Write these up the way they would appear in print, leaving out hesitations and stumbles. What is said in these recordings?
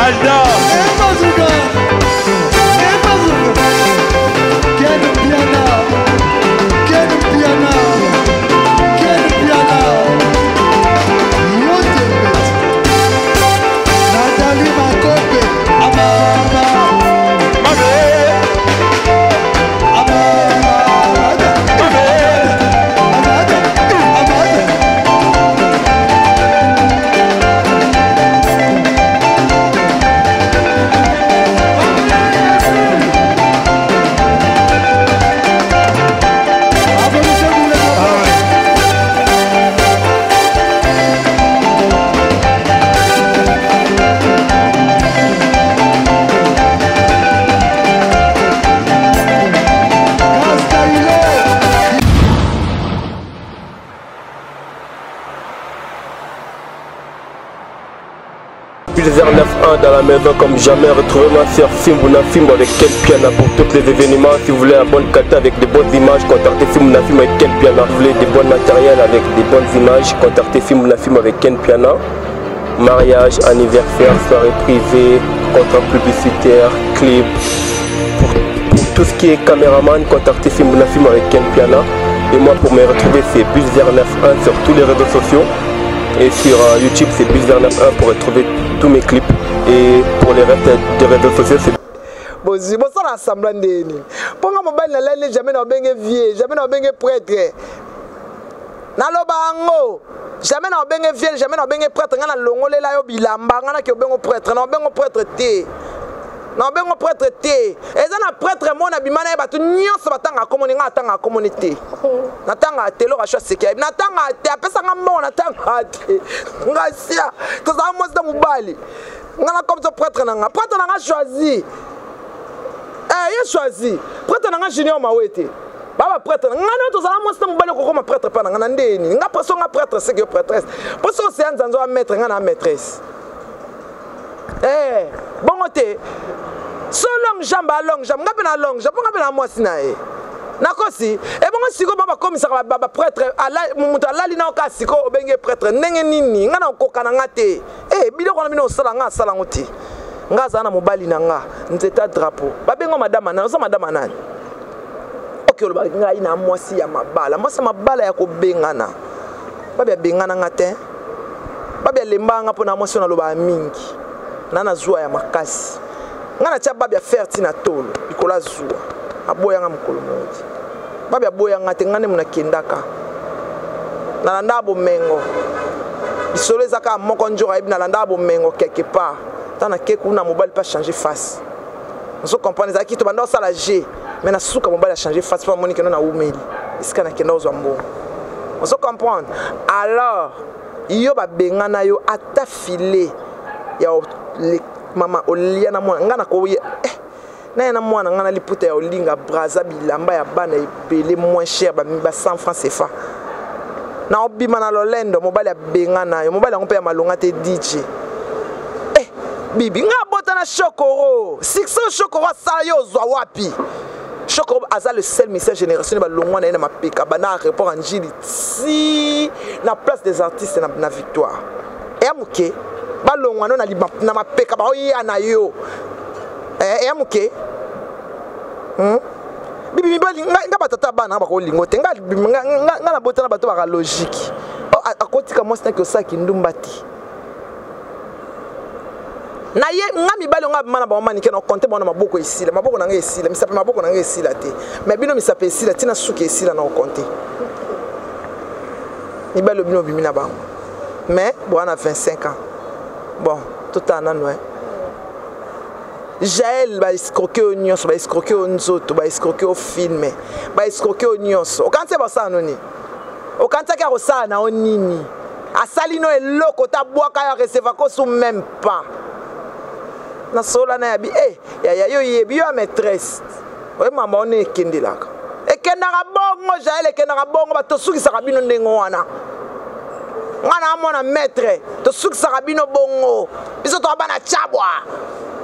Alda. Pilzer 9-1 dans la maison comme jamais. Retrouvez-moi sur Fimbuna Fimbo avec Ken Piana pour tous les événements. Si vous voulez un bonne qualité avec de bonnes images, contactez Fimbuna Fimbo avec Ken Piana. Si vous voulez des bons matériels avec des bonnes images, contactez Fimbuna Fimbo avec Ken Piana. Mariage, anniversaire, soirée privée, contrat publicitaire, clip. Pour, pour tout ce qui est caméraman, contactez Fimbuna Fimbo avec Ken Piana. Et moi, pour me retrouver, c'est Bulzer 91 sur tous les réseaux sociaux. Et sur euh, YouTube, c'est Bulzer 91 pour retrouver tous mes clips. Et pour les restes des réseaux sociaux, c'est bozwi bosala semblant ndenge nini mpo nga mobali nalali jamais na obenge vie jamais na obenge prêtre naloba yango jamais na obenge vie jamais na obenge prêtre nga nalongolela yo bilamba nga naki obengo prêtre na obengo prêtre te na obengo prêtre te eza na prêtre mona bima na ye bato nyonso batangaka komoni nga atangaka komoni te natangaka te eloko asho aseki ayebi natangaka te apesanga mbongo natangaka te nga sia tozala mwasi na mobali nga nakomisa prêtre na nga prêtre na nga choisi eh, ye choisi prêtre na nga junior mawe te ba ba prêtre nga nde tozala mwasi na mobali okokoma prêtre mpa na nga na ndenge nini nga preso nga prêtre seke yo prêtresse mpo soki oseya nzanzo ya maître nga na maîtresse eh, bongo te so longue jambe a longue jambe nga mpe na longue jambe mpo nga mpe na mwasi na ye nakosi ebongo sikoyo ba bakomisaka baprêtre moto alali nao kaka sikoyo obengi ye prêtre ndenge nini ngai nakokoka na nga te e biloko wana bino osala ngai asala yango te ngai azala na mobali na nga nzeta drapeau babengo madama nani oza madama nani oke oloba ngai na mwasi ya mabala mwasi ya mabala ya kobengana babi abengana nga te babi alemba nga mpo na mwasi oyo nalobaka mingi na na zuwa ya makasi nga natya babi affaire ti na tolo likolo ya zuwa aboya nga mokolo moko babi aboya nga te nga nde monakendaka nalandaka bomengo lisolo eza kaka moko njoro ayebi nalandaka bomengo quelque part ntango nake kuna mobali mpe achange face ozo comprendre ezalaki tobanda osala g mais na suka mobali achange face mpo amoni keno nawumeli esika nakenda ozwa mbongo ozo comprendre alors yo babengana yo ata filet ya mama olia na mwana ngai nakoya eh, naya na mwana ngai na liputa ya olinga braza bilamba ya bana ebele moins cher ba 100 francs cfa na obima na lolendo mobali abengana yo mobali yango mpe ya malonga te dj eh, bibi nga abota na shokoro succès shokoro asala yo ozwa wapi shokoro aza le seul musicien génération balongwa na ye na mapeka banda aéroport ya njili ti na place des artistes na, na victoire eya moke balongwa no na, na mapeka baoya na yo eh, eya moke hmm? bibi mibali nga batata bana bakolingo te nga nabota na bato baka logique oh, akotika mwasi naki osala kindumba te na ye nga mibali nga abima na bango manike na konte bango na maboko esila maboko na nga esila misape maboko na nga esila te mais bino misape esila ntina suki esila na okonte mibali obino obimi na bango mais boa na 25 ans bon totala nanu eh. Jael ba escroquer yo nyonso ba escroquer yo nzoto ba escroquer yo filme ba escroquer yo nyonso okanisi basala no nini okanisaki akosala na yo nini asali no eloko te abwaka yo arecevaka osu meme pas nasolola na yabi e eh, yaya yo yebi yo ya maîtresse oye mama wana ekendelaka ekendaka bongo jael ekendaka bongo bato tosukisaka bino ndenge wana nga na mwana maître tosukisaka bino bongo biso toa bana cabwa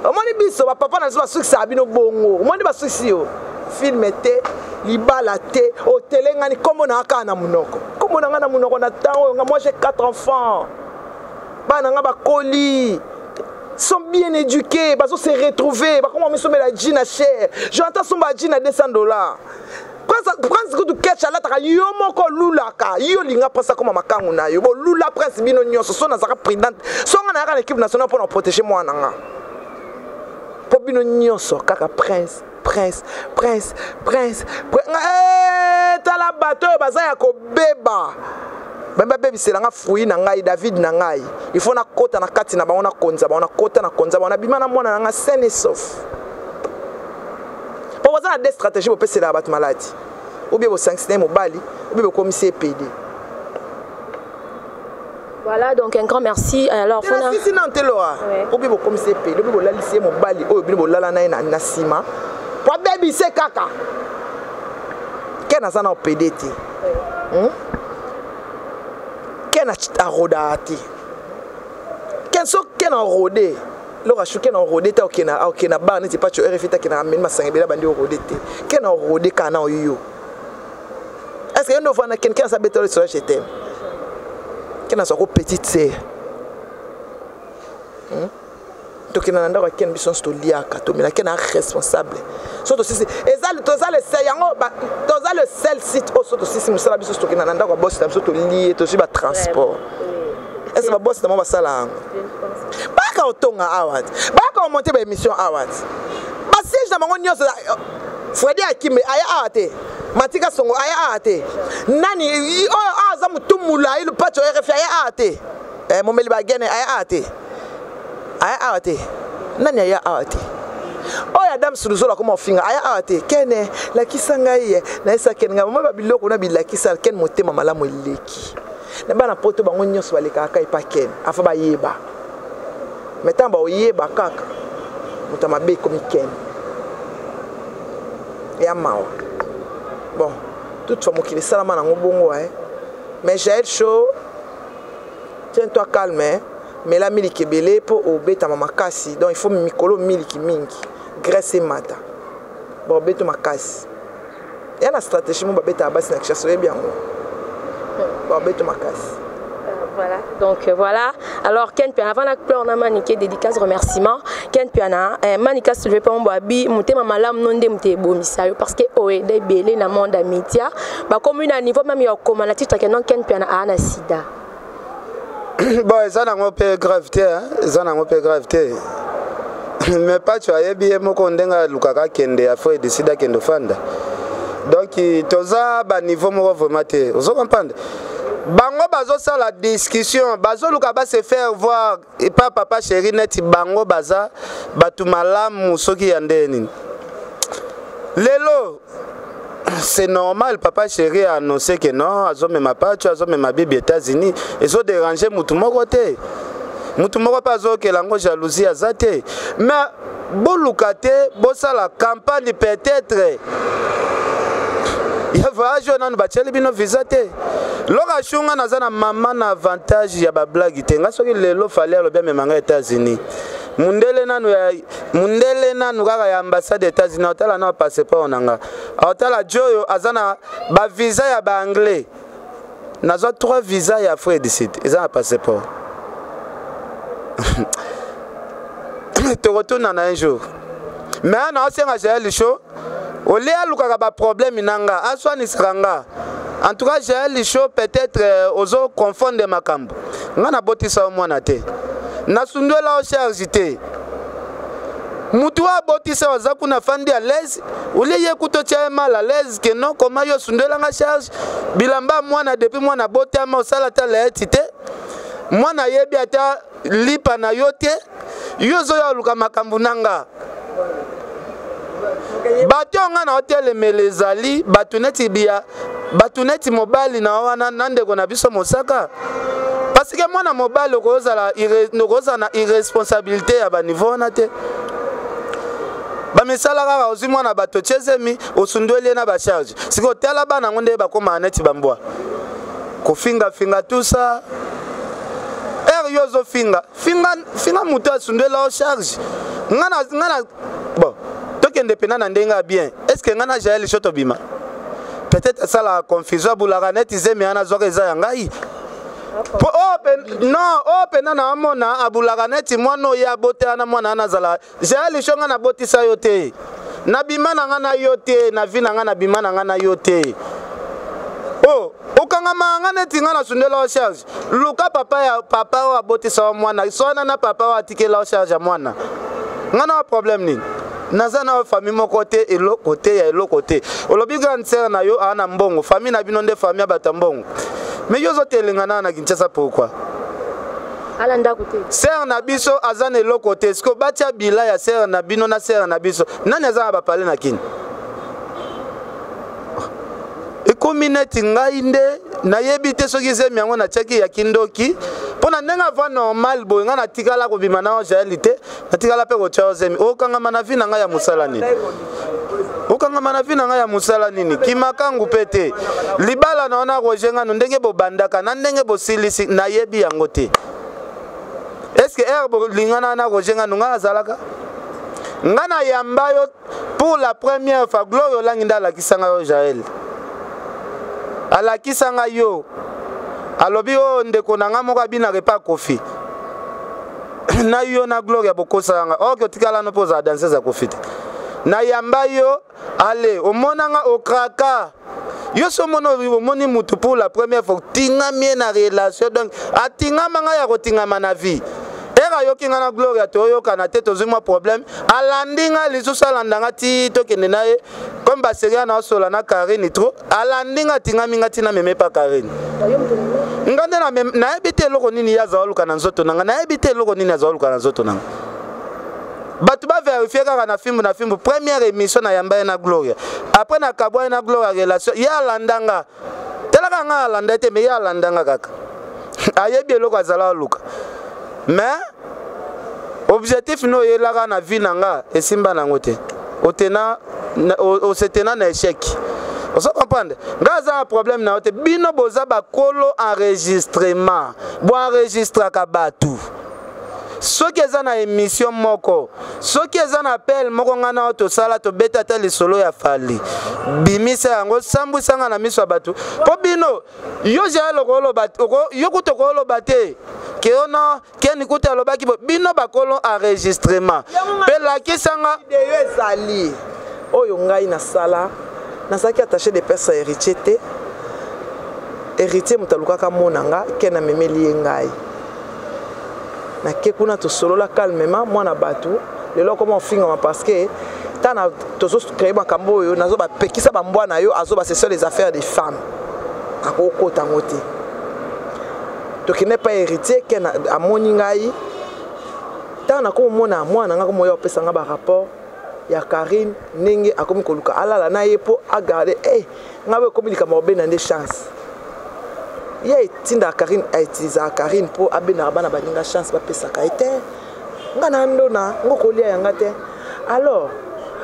omoni biso bapapa na biso basukisaka bino bongo omoni basukisi yo filme te libala te otelengani nkombo na kaka na monoko nkombo na ngai na monoko na ntango oyo nga moi j'ai quatre enfants bana nga bakoli Sont bien éduqués, bazo se retrouver, bakoma misomela jean na cher. Jonathan somba jean na 200 $. Prince, Prince kutu ketch alataka yo moko olulaka yo linga Prince akoma makangu na yo, bolula Prince bino nyonso. So nazalaka prudente, so nga nayaka na équipe nationale mpo na protéger mwana nga, mpo bino nyonso kaka Prince, Prince, Prince, Prince. Eh, tala bato oyo baza ya kobeba, bambi babebisela nga fruit na ngai, David na ngai. Il faut nakota na kati na bango, nakonza bango, nakota, nakonza bango, nabima na mwana na nga sain et sauf. Mpo baza na deux stratégie: bopeselaka bato maladi, ou bien bosangisi mobali, ou bien bokomisi epd. Voilà, donc un grand merci. Alors, Fona sisi na nteloa, ou bien bokomisi epd, ou bien bolalisi ye mobali oyo bino bolala na ye na nsima po abebise kaka. Ke naza na opd te, Ke na arodaka te. Ken so ke na rode loko ashu, ke na rode te. Akokende na bar neti pacho RFI te, akendaka ameni masanga ebele, abandi orode te. Ke na rode kaka na oyo. Est ce que yo nde ofanda ken? Ken asa betala lisolo, je t'aime. Ken azwako petite sœur, Tokenda na ndako ya Ken, biso nyonso toliaka, tomela. Ken aza responsable. So tosisi, eza toza le seul yango, toza le seul site oyo so tosisi mosala, biso tokenda na ndako ya bosi na biso, tolie, tozwi batransport. Ese babosi na bango basala yango, baka otonga awa te, baka omonte baémission awa te, basiège na bango nyonso. Fredi Akimbe aya awa te, Matika Songo aya awa te, nani oyo awa aza motu molai, Lupacho RFI aya awa te, momeli bagene aya awa te, aya awa te, nani aya awa te, oyo Adam Suluzola akoma ofinga aya awa te. Kene lakisa ngai ye, nayesa Kene ngai mama babiloko na bilakisa Kene. Motema malamu eleki na bana poto, bango nyonso balekaka kaka epa Kene. Afa bayeba, mais ntango baoyeba kaka moto ya mabe ekomi Kene ya mawa. Bon, toutefois mokili esalama nango bongo, eh. Mais Jael Show, tiens-toi calme, eh. Mela miliki ebele mpo obetama makasi. Donc il faut mikolo miliki mingi, graisse emata, baobeto makasi. Ya na stratégie mo babetaka basi na Kinshasa, oyebi yango, baobeto makasi. Voilà, donc voilà. Alors Ken Piana, avant la clore, on a Maniké dédicace remerciement. Ken Piana, Manika soulevé par Mboabi, mutema malam non de mute bomisayo parce que oe de belé na monde à média. Ba comme une niveau même yo comme na titre que non Ken Piana a na sida. Bon, eza nango mpe grave te, eza nango mpe grave te, mais Pacho ayebi ye moko ndenge alukaka akende afo edécider akende ofanda. Donc toza baniveau moko vraiment te, ozo comprendre. Bango bazosala discussion, bazoluka base faire voir epa Papa Chéri neti bango baza bato malamu. Soki ya nde nini lelo, c'est normal. Papa Chéri a annoncé que non, azomema Pacho, azomema Bibi États-Unis, ezodéranger mutu moko te, mutu moko mpe azokela yango jalousie aza te. Mais boluka te bosala campagne peut-être ya voyage oyo nanu batieli bino visa te. Loka shunga, naza na mama na avantage ya bablague te. Nga soki lelo Fally alobi amemanga États-Unis, mundele nanu ya mundele nanu kaka ya ambassade États-Unis aotala na passeport na nga, aotala joyo aza na bavisa ya baanglais. Nazwa 3 visa ya Afrique du Sud, eza na passeport. Tokotuna na un jour. Mais naosenga Jael Show, olie alukaka baproblème na nga, aswanisaka nga. En tout cas Jael Show, peut-être ozo confondre makambo. Nga nabotisa yo mwana te, nasundwela yo charge te. Mutu oyo abotisa aza kuna, afandi à l'aise. Olie ye kuta otya ye mal à l'aise ke non, koma yo osundwelanga charge bilamba mwana. Depuis mwana abotama, osala ata layeti te, mwana ayebi ata lipa na yo te. Yo ozoya oluka makambo na nga. Bato oyo nga na otelemela ezali bato neti bia, bato neti mobali na wana na ndeko na biso Mosaka, parce que mwana mobali okozala na irresponsabilité ya baniveau wana te. Bamisala kaka ozwi mwana bato, tie zemi, osundweli ye na bacharge. Sikoyo tala bana yango nde bakomaka neti bambwa, kofingafinga tout ça. Ere yo ozofinga finga finga moto asundwela o charge. Nga na bon, tokende mpena na ndenge ya bien. Est ce que nga na Jael Show tobima? Peut-être asalaka confusion, abulaka neti zemi wana azwaka eza ya ngai. Po oyo non, oyo pena na amona abulaka neti mwana oyo abotela na mwana wana azala. Jael Show nga nabotisa yo te. Nabima na nga na yo te, na vie na nga nabima na nga na yo te. Oh, okangama nga neti nga nasundela yo charge. Luka papa ya papa oyo abotisa yo mwana, swana na papa oyo atikela yo charge ya mwana. Nga na problème nini? Naza na famille moko te, eloko te ya eloko te. Olobi grande sœur na yo aza na mbongo, famille na bino nde famille ya bato ya mbongo. Mais yo ozotelenga na na Kinshasa pourquoi? Ala ndako te. Sœur na biso aza na eloko te. Siko batia bila ya sœur na bino na sœur na biso. Nani aza na ba palais na Kin? Ekomi neti ngai nde nayebi te soki zemi yango natiaki ya kindoki mpo na ndenge ava normal boye ngai natikala kobima na yo jaeli te, natikala mpe kotia yo zemi. Okangama na vie na ngai ya mosala nini? Okangama na vie na ngai ya mosala nini? Kimakangu mpe te. Libala na wana Roger Nganu ndenge bobandaka na ndenge bosilisi nayebi yango te. Est-ce que heure bolingana na Roger Nganu ngai azalaka? Ngai nayamba yo pour la première fois, Gloria Olangi nde alakisa ngai yo Jael. Alakisa ngai yo. Alobi oyo ndeko na ngai moko abinaka epa Koffi. Na yo na Gloria bokosaka ngai. Ok, otikala no mpo ozala danseuse ya Koffi te. Nayamba yo, ale, omona nga okraka. Yo so omona omoni mutu pour la première fois, otingami ye na relation, donc atingama ngai ya kotingama na vie. Ere ayoki nga na Gloria toyokana te, tozwi mwa problème, alandi nga lisusu, alanda nga ti tokende na ye, comme baseria na osola na Karine trop, alandi nga atingami nga ti na meme pa Karine. Nga nde nayebi te eloko nini ye azala oluka na nzoto na nga, nayebi te eloko nini azala oluka na nzoto na nga. Bato ba vérifier kaka na fimbu na fimbu, première émission na yamba ye na Gloria. Après na kabwa ye na Gloria relation, ye alanda nga. Talaka nga alanda te, mais ye alanda nga kaka. Ayebi eloko azala oluka. Mais objectif no oyelaka na vie na nga esimba nango te. Otena osetena na échec. Ozo comprendre? Nga aza na problème na yo te. Bino boza bakolo enregistrement. Bo enregistraka batu. Soki eza na émission moko, soki eza na appel moko nga na yo tosala tobeta ata lisolo ya Fally. Bimisa yango, sambwisa nga na miso ya bato. Po bino, yo Jael okoloba, yo kutu okoloba te. Ke yo non, Ken kutu alobaki bo, bino bakolo enregistrement. Pe lakisa nga. Video ezali oyo ngai nasala, nazalaki attaché de presse ya Héritier te. Héritier moto alukaka mona nga, Ken amemeli ye ngai. Nake kuna tosolola calmement mwana bato, lelo akoma ofingama parce que tana tozo créer makambo oyo nazo bapekisa bambwa na yo, azo ba ce sont les affaires des femmes. Akokota ngo te. Tokende pa Héritier, Ken amoni ngai. Tana nakomona mwana nga komoya opesa nga ba rapport ya Karine ndenge akomi koluka alala na ye po agarde, eh nga we komi likambo obenda nde chance. Ye etindaka Karine, a utilisaka Karine po abendaka bana baninga chance bapesaka ye te. Nga na ndona ngo kolia yanga te. Alors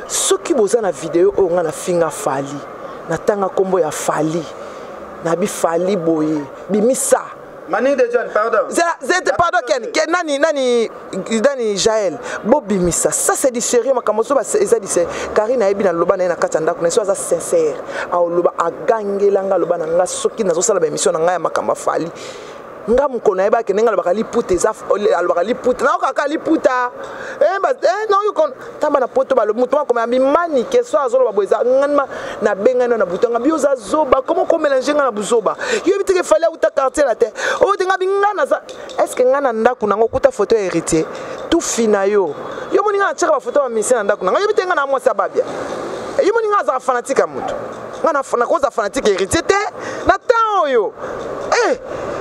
soki boza na video oyo nga na finga Fally, na tanga kombo ya Fally, na bi Fally boye bimisa. Mani de John, pardon. Zé, pardon Ken, Ken nani nani nani Jael, bobimisa. Ça c'est du sérieux makambo so ba eza du sérieux. Karine ayebi na loba na ye na kati ya ndako na ye, so aza sincère. Aoloba agangela nga loba na nga soki nazosala ba émission na nga ya makambo ya Fally. Nga mokolo nayebaki ndenge alobaka liputa eza, alobaka liputa. Nayoka kaka liputa. Eh, ba, eh, non, yo kon-, tamba na poto balobi, moto moko akomela mimani, ke so azoloba boye eza, nga ma, na benga na butu, nga bi oza zoba, comment ko mélanger nga na buzoba? Yo yebi te ke Fally auta quartier la te. Oyo te nga bi nga na za, est-ce que nga na ndako nango okuta photo ya Héritier? Tout fina yo. Yo moni nga na tiaka ba photo ya musicien na ndako nango. Yo yebi te nga na mwasi ya babia. Yo moni nga azala fanatique ya moto. Nga na, na koza fanatique ya Héritier te. Na temps oyo. Eh,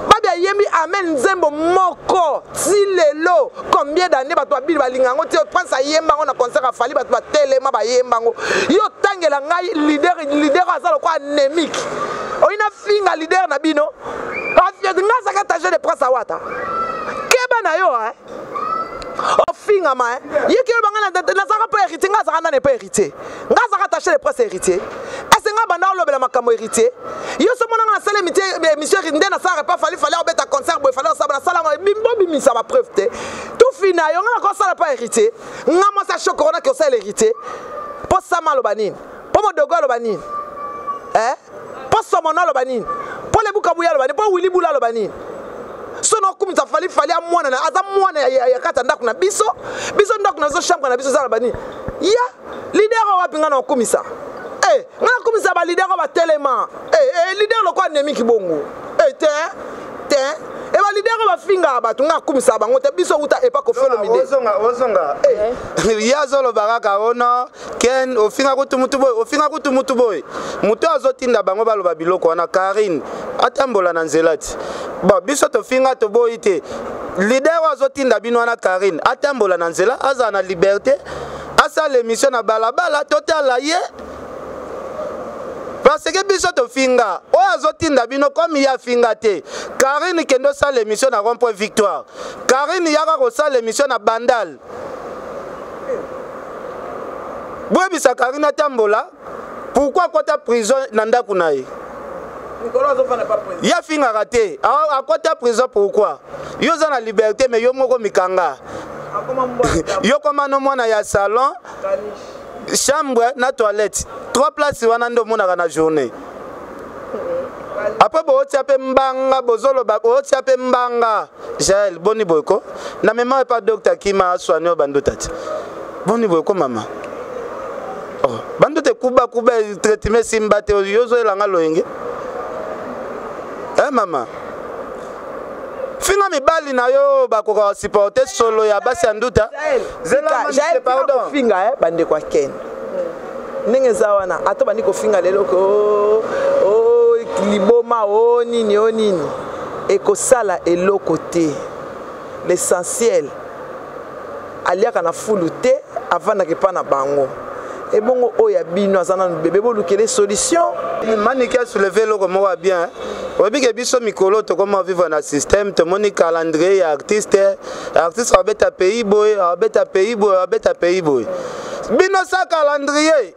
babia yembi amen nzembo moko ti lelo combien d'années bato babili balinga yango ti Prince ayemba yango na concert ya Fally, bato batelema bayemba yango. Yo tangela ngai leader, leader aza lokola anémique. Oyina finga leader na bino. Nga azalaka attaché de presse awata. Keba na yo, hein. Ofingama, hein. Ye ki loba nga na, nazalaka mpo Héritier, nga azalaka nani mpo Héritier? Nga azalaka attaché de presse Héritier. Est-ce nga banda olobela makambo Héritier? Yo so mona nga nasala émission nde nasalaka pa Fally, Fally obeta concert boye, Fally osala, nasala ngo, bimbo bimisa ba preuve te. Tout fina yo, nga nakosala pa Héritier. Nga mwasi ya choc corona ki osala Héritier. Po sama aloba nini? Po modogo aloba nini? Hein? Po somono aloba nini? Po lebuka buya aloba nini? Po Willy Bula aloba nini? So naokumisa Fally, Fally ya mwana na aza mwana ya kati ya ndako na biso. Biso ndako na biso, chambre na biso eza na banini ya leader oyo wapi ngai naokumisa. Eh, ngai nakumisa baleader oyo batelema. Eh, eh, leader lokola Nemiki bongo. Eh, te te, e baleader oyo bafingaka bato, ngai akumisaka bango te. Biso wuta epa Koffi Olomide. Ozonga, ozonga. Ye azoloba kaka ono Ken ofinga kutu mutu boye, ofinga kutu mutu boye. Moto azotinda bango baloba biloko wana, Karine atambola na nzela ti. Bon, biso tofinga, toboyi te. Leader oyo azotinda bino wana, Karine atambola na nzela, azala na liberté, asala émission na balabala, totala ye, parce que biso tofinga. Oyo azotinda bino, comme ye afinga te. Karine, kende osala émission na rond point Victoire. Karine, yaka kosala émission na Bandal. Boyebisa Karine atambola. Pourquoi akɔta prison na ndako na ye? Ye afingaka te, akɔta prison pourquoi? Yo oza na liberté, mais yo moko mikanga. Yo koma no mwana ya salon, chambre na toilette, trois places wana nde omonaka na journée. Après bootia mpe mbanga, bozoloba bootia mpe mbanga. Jael, boni boye ko? Na mema epa docteur Kima aswani oyo banduta ti. Boni boye ko, mama? Oh, banduta ekubakuba, traitement esimba te. Yo ozoyelanga loyenge. Eh, mama, finga mibali na yo bakoka supporter solo ya basi ya nduta. Zela, pardon. Kofinga bandeko ya Ken ndenge eza wana, ata bandi kofinga lelo ko o liboma o nini o nini, ekosala eloko te. L'essentiel, aliaka na fulu te, avandaka epa na bango. Ebongo oyo ya bino aza nanu bebe, bolukele solution. Maniki asoulevé eloko moko ya bien. Oyebi ke biso mikolo tokoma vivre na système, tomoni calendrier ya artiste. Artiste abeta pays boye, abeta pays boye, abeta pays boye. Bino sa calendrier,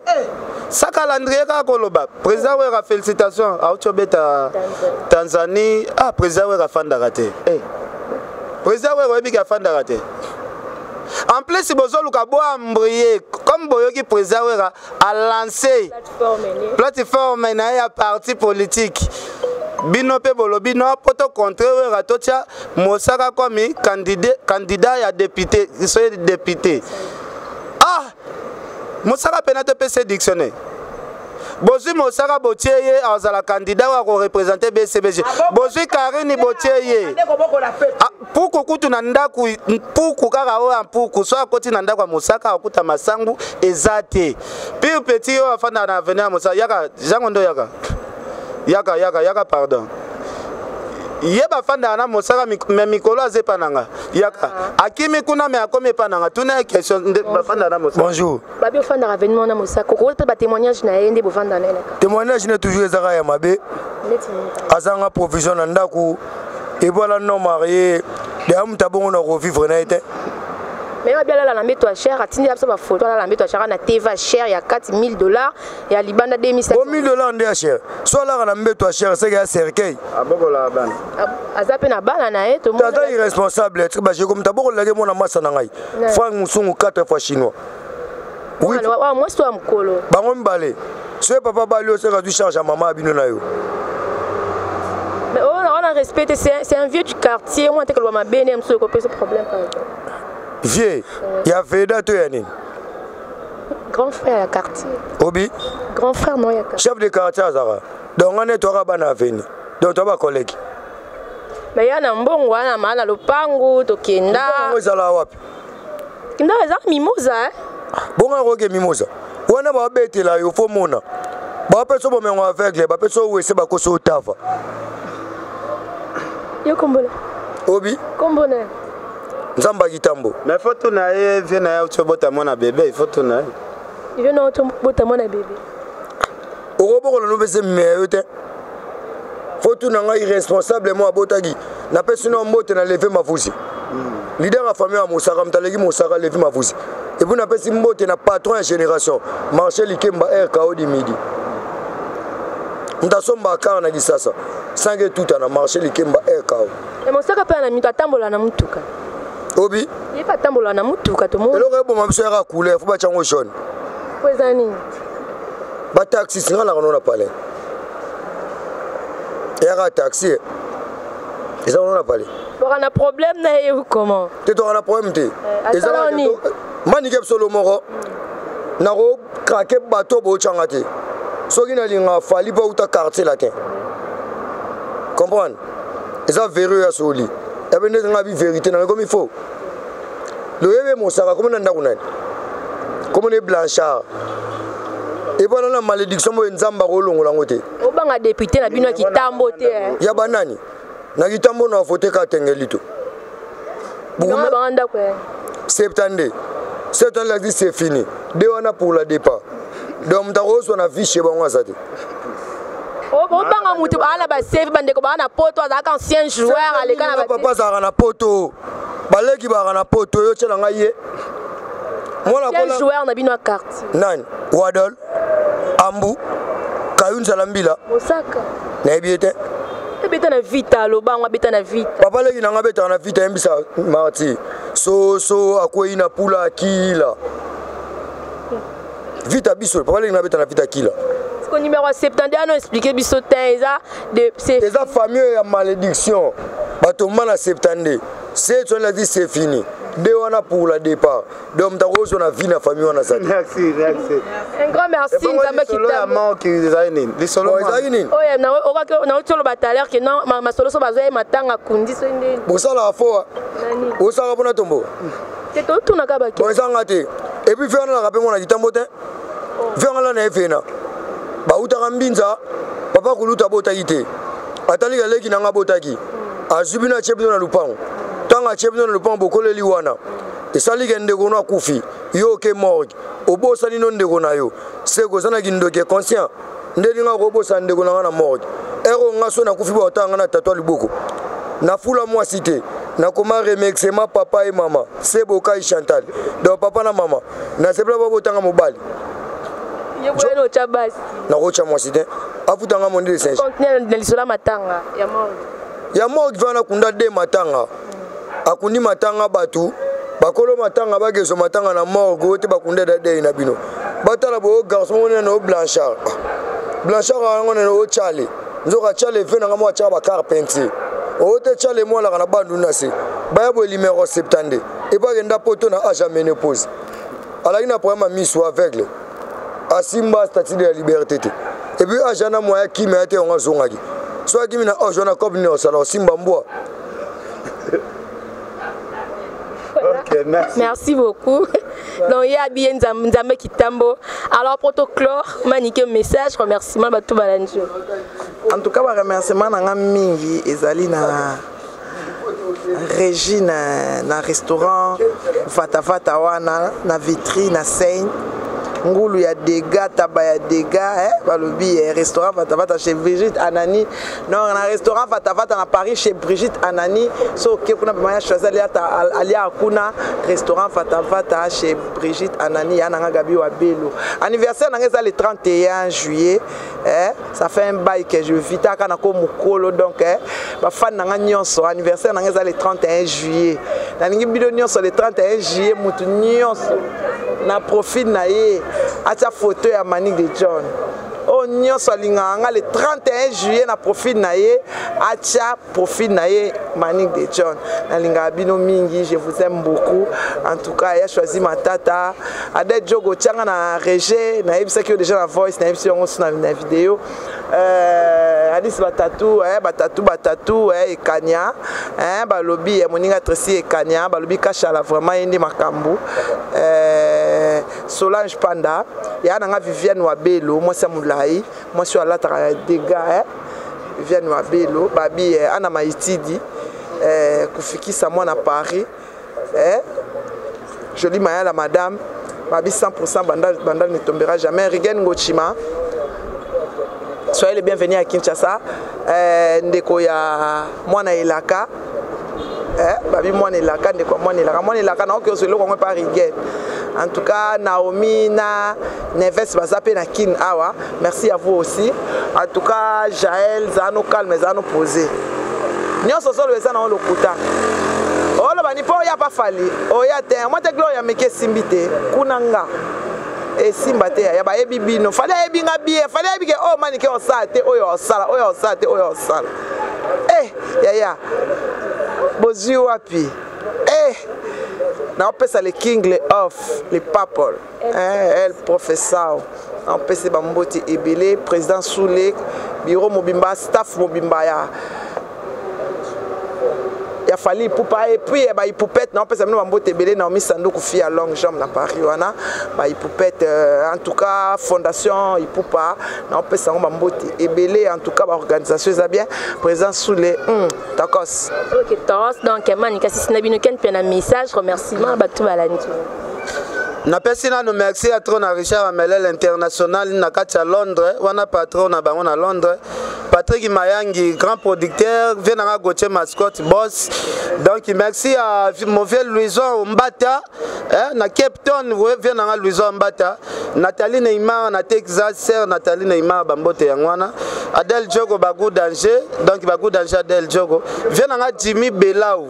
sa calendrier kaka koloba. Président Wera, félicitation, auti obeta Tanzanie. Ah, président Wera afandaka te. Président Wera, oyebi ke afandaka te. En plus bozoluka boembrouiller. Comme boyoki, président Wera alancé plateforme na ye ya parti politique. Bino mpe bolobi no mpo tocontre Wera, totia Mosaka komi candidat ya député, soki député. Ah, Mosaka mpena topesa dictionnaire. Bozwi Mosaka, botie ye azala candidat oyo akoreprésenter BCBG. Bozwi Karini, botie ye. Puku kutu na ndako, puku kaka oyo ya mpuku, so akoti na ndako ya Mosaka, akuta masangu eza te. Pire petit oyo afandaka na avenir ya Mosaka, yaka jango ndo, yaka, yaka, yaka, yaka, pardon. Ye bafandaka na Mosaka, me mikolo aza epa na nga. Yaka, akimi kuna, me akomi epa na nga. Tuna ye question nde bafandaka na Mosaka. Bonjour. Babi ofandaka avenue na Mosaka, okoki mpe batémoignage na ye nde bovanda na ye na Témoignage ne toujours ezaka ya mabe. Neti nini? Azanga provision na ndako, ebwala non marié deya, moto abongo na kovivre na ye te. Mais babi alala na mbeto ya cher, atindi biso bafoto, alala na mbeto ya cher na teva cher ya kati 1000 $, ya libanda 2700. Bo 1000 $ nde ya cher? So alaka na mbeto ya cher, seke ya cercueil. Abokolaka bana. Aza mpe na bana na ye. Aza irresponsable. Bajeko moto abokolelaki mwana masa na ngai, Frank Musungu, 4 fois chinois. Oui, mwasi ya mokolo. Bango mibale, soki papa bali, oseka azwi charge ya mama ya bino na yo. Mais oyo wana respect, c'est un vieux du quartier. Mwana te koloba mabe ne mosusu ekopesa problème, par exemple. Vieux ya veda to ya nini? Grand frère ya quartier. Obi. Grand frère non ya quartier. Chef de quartier azaka. Donc nga nde toyaka bana aveni, donc toya bacollègue. Mais ya na mbongo wana maa na lopangu tokenda. Yango ezalaka wapi? Kenda eza Mimosa, eh? Bongo akoke Mimosa wana, babetela yo fo mona, bapesa bomengo aveugle, bapesa owese, bakosi otava. Yo kombola. Obi. Kombo na? Nzambe akitambo. Mais faut tuna ye, vie na ye auti obota mwana bebe, il faut tuna ye. Yo na obota mwana bebe. Okobokola nopesa mimea yo te. Fo tuna ngai irresponsable mo abotaki. Napesi no mbote na Leve Mavuzi, leader ya famille ya Mosaka, moto aleki Mosaka, Levi Mavuzi. Et puis napesi mbote na patron ya génération, Marché Likemba, rko di midi, moto asomba kar na Kisasa sange etuta na Marché Likemba, rko. Mosaka mpe na mito atambola na mutuka. Obi. Ye mpe atambola na mutuka, tomoni. Eloko eboma biso yaka couleur, fo batyango jaune. Po eza nini? Bataxi singa naka no na palais, eyaka taxi eza no na palais. Baka na problème na ye ou comment? Te toka na problème te. Eh, Ezala nini? Manike solo moko. Nako craquer bateau bo changa te. Soki nalinga Fally pa uta quartier latin. Comprendre? Eza verrou ya soli. Ebe ndenge nga bi vérité na comme il faut. Loyebe mosaka comme na ndako nani? Comme ne Blanchard. Ebana na malédiction boye Nzambe akolongola yango te. Obanga député na bino ya kitambo te. Eh. Ya banani? Na kitambo na vote ka tengelito. Banga ndako ya. 72. 72 la vie c'est fini. De wana pour la départ. Donc moto akozwa na vie chez bango aza te. Obanga moto baa na baseve bandeko baa na poto azalaka ancien joueur aleka na papa azalaka na poto baleki bazalaka na poto yo tyela ngai ye mwana joueur na bino ya quartier nani wadol ambu kayu nzala mbila mosaka nayebi ye te ebeta na vita alobango abeta na vita papa leki na ngai abetaka na vita yembisa marti soso akwei na pula akila vita biso papa leki na abeta na vita akila siko numéro 72 ano expliquer biso te eza de eza famille ya malédiction batomba na 72 se tu dit c'est fini de wana pour la départ donc moto akozwa na vie na famille wana aza merci merci un grand merci nzambe kitambo ezali nini lisolo ezali nini oyo nauti oloba tout à l'heure ke non masolo so bazwa ye matanga akundi so ndeni bosalaka foa osalaka mpona tombo te totunaka bake bon ezanga te et puis fe wana naka mpe mwana kitambo te fe wana na ye fena bautaka mbinza papa kulutu abotaki te atalika leki na nga abotaki azwi bino atie bino na lupango ntango atie bino na lupango bokoleli wana esali ke ndeko no akufi yo oke morgue obosani no ndeko na yo seko oza na kindoki conscient nde linga kobosana ndeko na nga na morgue ero nga so nakufi baotanga nga na tatwa liboko nafula mwasi te nakoma remexema papa e mama sebokai chantal donc papa na mama nasepela babotanga mobali nakotya mwasi te afutanga monde de singe ya morgue vana kunda de matanga akundi matanga bato bakolo matanga bakezwa matanga na morgue oyo te bakunda dadei na bino batala boyo garçon moko nene o blanchard ah, blanchard yango nene o chale nzoka chale ve nanga moko atyaka bacarpentier oyo te chale mo alaka na bandu na se baya boye numero 72 epo akenda poto na age ya ménopause alaki na problème ya miso aveugle asimba statut de la liberté te epuis age wana moya akima ya te yango azongaki so akimi na age wana cope nini osala osimba mbwa. Ok, merci. Merci beaucoup. Donc, il y a bien Nzambe Kitambo. Alors, pour te clore, Manike, message, remerciement, Batou Balanjo. En tout cas, remerciement, na mingi, ezali na régie na, na restaurant Fata Fata wana, na vitrine, na scène. Ngulu ya dégâts, taba ya dégâts, eh, balobi, eh, restaurant Fata Fata chez Brigitte Anani. Non, na restaurant Fata Fata na Paris chez Brigitte Anani. So ke kuna pema ya choisi alia ta alia kuna restaurant Fata Fata chez Brigitte Anani ya nanga Gabi wa Belo. Anniversaire nanga eza le 31 juillet. Eh, ça fait un bail que je vis taka na ko mukolo donc eh, ba fan nanga nyonso anniversaire nanga eza le 31 juillet. Nalingi bino nyonso le 31 juillet mutu nyonso na profil na ye atia photo ya Manick de John. Oyo nyonso alingaka nga le 31 juillet na profil na ye atia profil na ye Manick de John. Nalingaka bino mingi, je vous aime beaucoup. En tout cas, ya choisi matata Adèle Djogo tianga na rejet, nayebisaki yo déjà na voice, nayebisi yango na, na vidéo. Alice Batatu, eh, Batatu Batatu, eh, Ekanya, eh, balobi eh, moninga Tracy Ekanya, balobi Kashala vraiment yende makambu. Solange Panda, ya nanga Viviane Wabelo, mwasi ya molai, mwasi oyo alataka ya dégâts, eh, Viviane Wabelo, babi eh, Ana Maitidi, eh, kufikisa mwana Paris, eh, Jolie Mayala madame, babi 100% bandal, bandal ne tombera jamais. Rigen Ngochima, soyez les bienvenus à Kinshasa. Ndeko ya mwana elaka, eh, babi mwana elaka, ndeko ya mwana elaka, mwana elaka na oki ozwelo kongo pa Rigen. En tout cas, Naomi na Neves baza pe na Kin awa. Merci à vous aussi. En tout cas, Jaël, zano calme, zano posé. Nyonso solo eza na lokuta. Olo bani po ya pa fali. Oya te, moi te gloria meke simbi te. Kunanga. E simba te ya ba yebi bino. Fali ayebi nga bien. Fali ayebi ke oh manike osala te, oyo osala, oyo osala te, oyo osala. Eh, ya ya. Bozwi wapi? Eh! Naopesa le king, le off, le papol, eh, el professeur. Naopesa bambote ebele, président Soule, bureau mobimba, staff mobimba ya ya Fally Ipupa et puis ba Ipupette. Naopesa bino bambote ebele. Naomi Sanduku, fille à longue jambe na Paris wana, ba Ipupette, en tout cas fondation Ipupa, naopesa yango bambote ebele. En tout cas baorganisation eza bien, président Soule, tokos. Ok, tos. Donc Manika sisi na bino, Ken mpe na message remerciement bato balandi. Napesi nano merci ya trop na Richard Amelel international na kati ya Londres wana, patron na bango na Londres, Patrick Mayangi, grand producteur, vie nanga Gauthier Mascotte boss. Donc merci à mon vieux Louison Mbata, eh, na Cape Town, vie nanga Louison Mbata, Nathalie Neymar na Texas, sœur Nathalie Neymar, bambote yango wana, Adèle Djogo, Bagou Danger, donc Bagou Danger Adèle Djogo, vie nanga Jimmy Belau,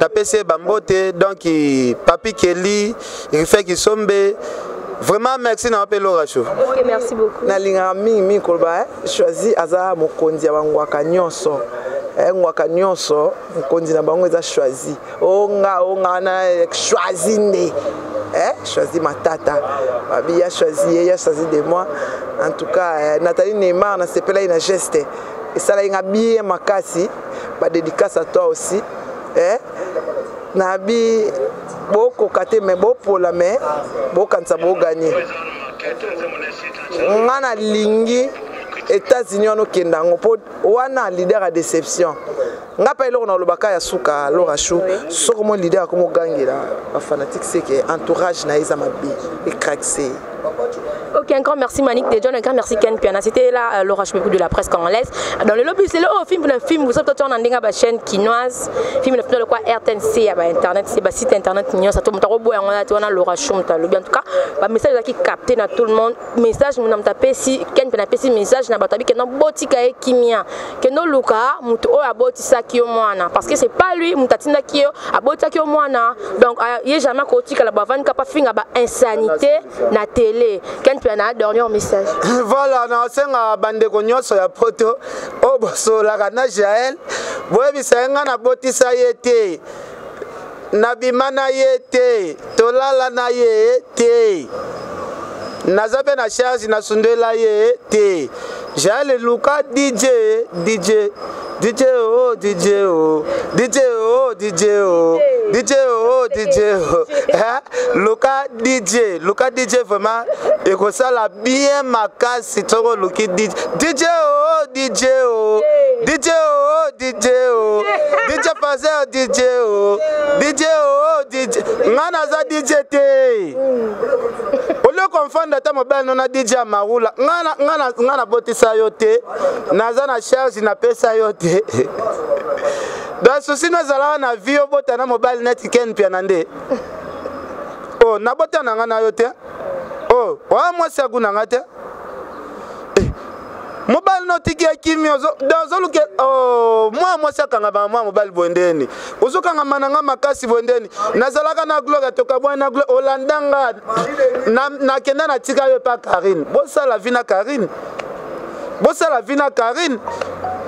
napesi ye bambote. Donc Papi Kelly, Rife Kisombe, vraiment merci na mpe Laura Show. Ok, merci beaucoup. Nalingaka mingimingi koloba, Choisi aza mokonzi ya bangwaka nyonso. Ngwaka nyonso, mokonzi na bango eza Choisi. Onga onga wana Choisi nde, Choisi Matata babi ya Choisi, ye ya Choisi de moi. En tout cas, Nathalie Neymar, nasepelaki na geste esalaki nga bien makasi. Badédicace à toi aussi, nabi bokoka te, me bopola, me bokanisa boganye. Nga nalingi États-Unis wana, okenda yango mpo wana leader ya déception. Nga mpe eloko nalobaka ya suka, Laura Chou, soki mo leader akomi ogangela bafanatiques, seke entourage na ye eza mabe, ecraxe. Ok, un grand merci Manick de John, un grand merci Ken Piana. C'était là Laura Chou de la presse congolaise. Dans le lobby, c'est le oh, film, le film, vous savez, on a une chaîne kinoise. Film, le film, le quoi, RTNC, bah, internet, c'est bah, site internet, ça tout le monde, on a Laura Chou, en tout cas, bah, message qui capté dans tout le monde. Message, mon am tapé si Ken Piana si message na batabi que non botika e kimia. Que no luka mutu oyo abotisaki yo mwana, parce que c'est pas lui mutu atindaki yo abotaki yo mwana. Donc ye jamais kotikala bavandi kapa finga ba insanité na télé. Ken Piana, dernier message. Voilà, nasenga bandeko nyonso ya poto oyo bosololaka na Jael, boyebisa ye ngai nabotisa ye te, nabima na ye te, tolala na ye te, naza mpe na charge nasundela ye te. Jael, luka DJ, DJ, DJ o, DJ o, DJ o, DJ o, DJ o, DJ o. Eh, luka DJ, luka DJ, vraiment ekosala bien makasi soko oluki DJ, DJ o, DJ o, DJ o, DJ o, DJ Fazer, DJ o, DJ o, DJ. Nga naza DJ te. Olio confondre ata mobali no na DJ ya Marula. Nga nabotisa yo te, naza na charge napesa yo te. Donc susi no ezalaka na vie, obota na mobali neti Ken Piana nde o nabota na nga na yo te. O oya mwasi agu na nga te. Eh, mobali no otiki ya kimi, ozoluke mwana mwasi akangama mwana mobali boye ndeni, ozokangama na nga makasi boye ndeni. Nazalaka na Gloire, tokabwani na Gloire, olanda nga, nakenda natika yo epa Karine. Bosala vie na Karine, bosala vie na Karine.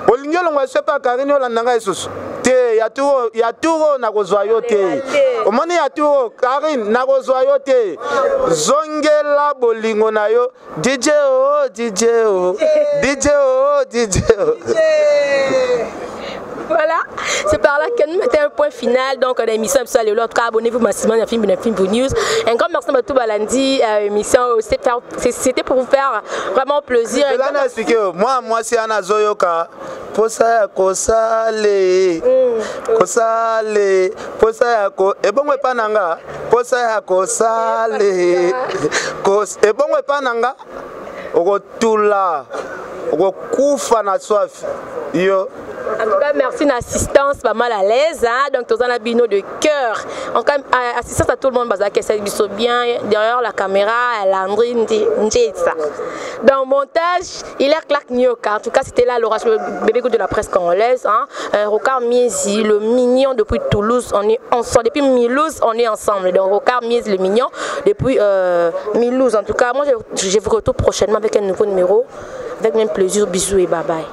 Olingi olongwa so epa Karine, olanda ngai lisusu te. Ya tour, ya tour oyo nakozwa yo te. Omoni, ya tour oyo Karine nakozwa yo te. Zongela bolingo na yo. DJ o, DJ o, DJ o, DJ o. Voilà, c'est par là que nous mettons un point final donc à l'émission. En tout cas, abonnez-vous massivement à Film Film News. Un grand merci à tout balandi émission, c'était pour vous faire vraiment plaisir. Là, expliqué moi mwasi ana zoyoka posa ya kosale kosale posa ya ko ebongo epa na nga posa ya kosale ebongo epa na nga okotula, okokufa na soif yo. En tout cas, merci d'assistance, pas mal à l'aise. Hein? Donc, tous en bino de cœur. En tout cas, assistance à tout le monde, parce que ça bien derrière la caméra, Landry Ndjetsa. Dans le montage, il est Clark Nyoka. En tout cas, c'était là l'orage bébé de la presse congolaise. Hein? Rocard Miezi, le mignon depuis Toulouse, on est ensemble. Depuis Milouz, on est ensemble. Donc, Rocard Miezi, le mignon, depuis Milouz. En tout cas, moi, je vous retrouve prochainement avec un nouveau numéro. Avec même plaisir. Bisous et bye bye.